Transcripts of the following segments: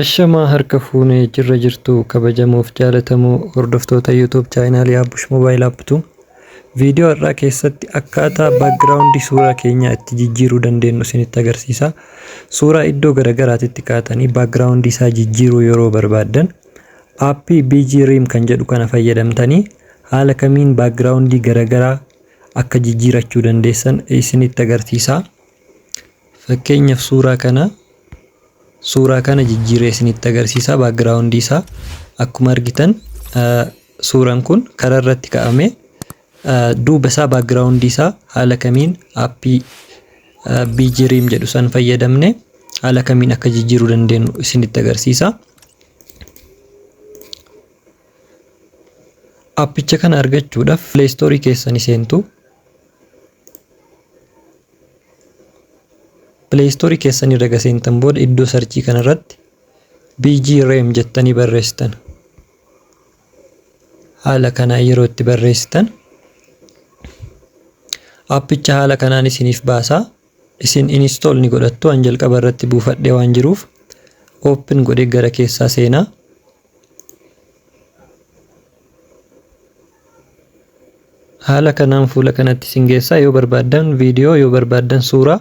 Ashamaa harka fuunee jirra jirtu kabajamoof jaalatamoo hordoftoota YouTube chaayinaalii Abbush Mobile App tu. Viidiyoo har'aa keessatti akkaataa background suuraa keenyaa itti jijjiiruu dandeenyu isinitti agarsiisa. Suuraa iddoo garagaraatitti kaatanii background isaa jijjiiruu yeroo barbaaddan aappii BG Rim kan jedhu kana fayyadamtanii haala kamiin background garagaraa akka jijjiirachuu dandeessan isinitti agarsiisa. Fakkeenyaaf suuraa kana suuraa kana jijjiiree isinitti agarsiisa background isaa akkuma argitan suuraan kun karaa irratti ka'amee duuba isaa background isaa haala kamiin aappii BG Rim jedhu san fayyadamne haala kamiin akka jijjiiruu dandeenyu isinitti agarsiisa. Aappicha kana argachuudhaaf Play Store keessanii seentu. Play Store keessan irra erga seentan booda iddoo sarchii kanarratti BG Rem jettanii barreessitan. Haala kanaan yeroo itti barreessitan aappicha haala kanaan isiniif baasaa. Isin install ni godhattu an jalqaba irratti buufadhee waan jiruuf open godhee gara keessaa seenaa. Haala kanaan fuula kanatti isin geessaa yoo barbaaddan viidiyoo yoo barbaaddan suuraa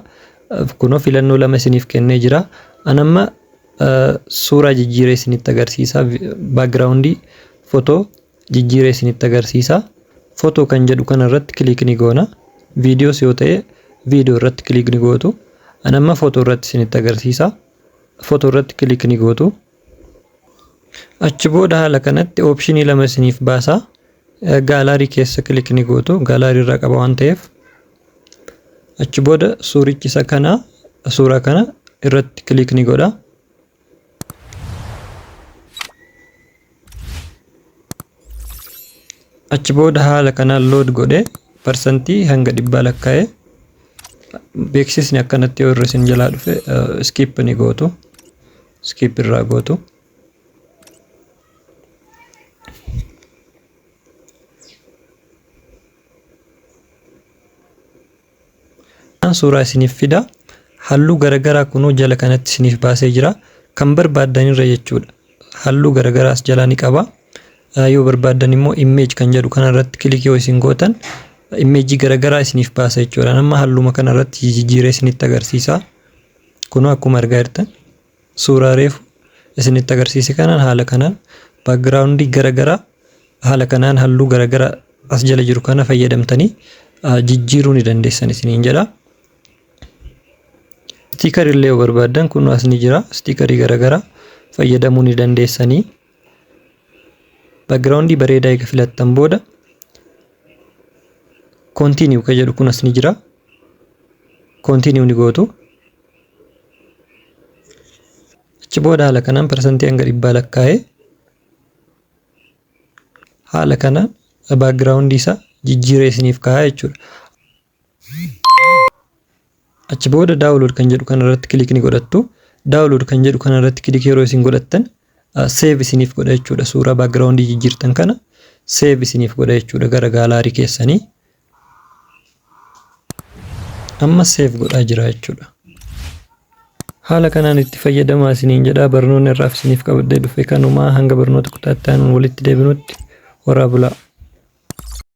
kunoo filannoo lama isiniif kennee jira. An amma suuraa jijjiiree isinitti agarsiisa. Baakgiraawundii fotoo jijjiiree isinitti agarsiisa. Fotoo kan jedhu kana irratti kiliik ni goona. Viidiyoos yoo ta'e viidiyoo irratti kiliik ni gootu. An amma fotoo irratti isinitti agarsiisa. Fotoo irratti kiliik ni gootu. Achi booda haala kanatti oopshinii lama isiniif baasa. Gaalaarii keessa kilik ni gootu. Gaalaarii irraa qaba waan ta'eef. Achi booda suurichi isa kana suuraa kana irratti kilik ni godha. Achi booda haala kanaan load godhee parsantii hanga dhibbaa lakkaa'ee beeksisni akkanatti yoo irra isin jalaa dhufe skip ni gootu. Skip irraa gootu. Suuraa isiniif fida. Halluu garagaraa kunoo jala kanatti isiniif baasee jira. Kan barbaaddan irra jechuudha. Halluu garagaraas jalaa ni qaba. Yoo barbaaddan immoo image kan jedhu kanarratti kilik yoo isin gootan imeejii garagaraa isiniif baasa jechuudha. Amma halluma kanarratti jijjiiree isinitti agarsiisa. Kunoo akkuma argaa jirtan suuraa reefu isinitti agarsiise kanaan haala kanaan baakgiraawundii garagaraa haala kanaan halluu garagaraa as jala jiru kana fayyadamtanii jijjiiruu ni dandeessan isiniin jedha. Stiikarii illee yoo barbaaddan kun as ni jira. Stiikarii garagaraa fayyadamuu ni dandeessanii. Baakgiraawundii bareedaa eega filattan booda continue kan jedhu kun as ni jira. Continue ni gootu. Achi booda haala kanaan parsantii hanga dhibbaa lakkaa'ee haala kanaan baakgiraawundii isaa jijjiiree isiniif kaa'a jechuudha. Achi booda download kan jedhu kanarratti kilik ni godhattu. Download kan jedhu kanarratti kilik yeroo isin godhattan save isiniif godha jechuudha. Suuraa baakgiraawundii jijjiirtan kana save isiniif godha jechuudha gara gaalaarii keessanii. Amma save godhaa jira jechuudha. Haala kanaan itti fayyadamaa isiniin jedha barnoonni irraaf isiniif qabadhee dhufe kanumaa hanga barnoota kutaatti aanuun walitti deebinutti horaa bulaa.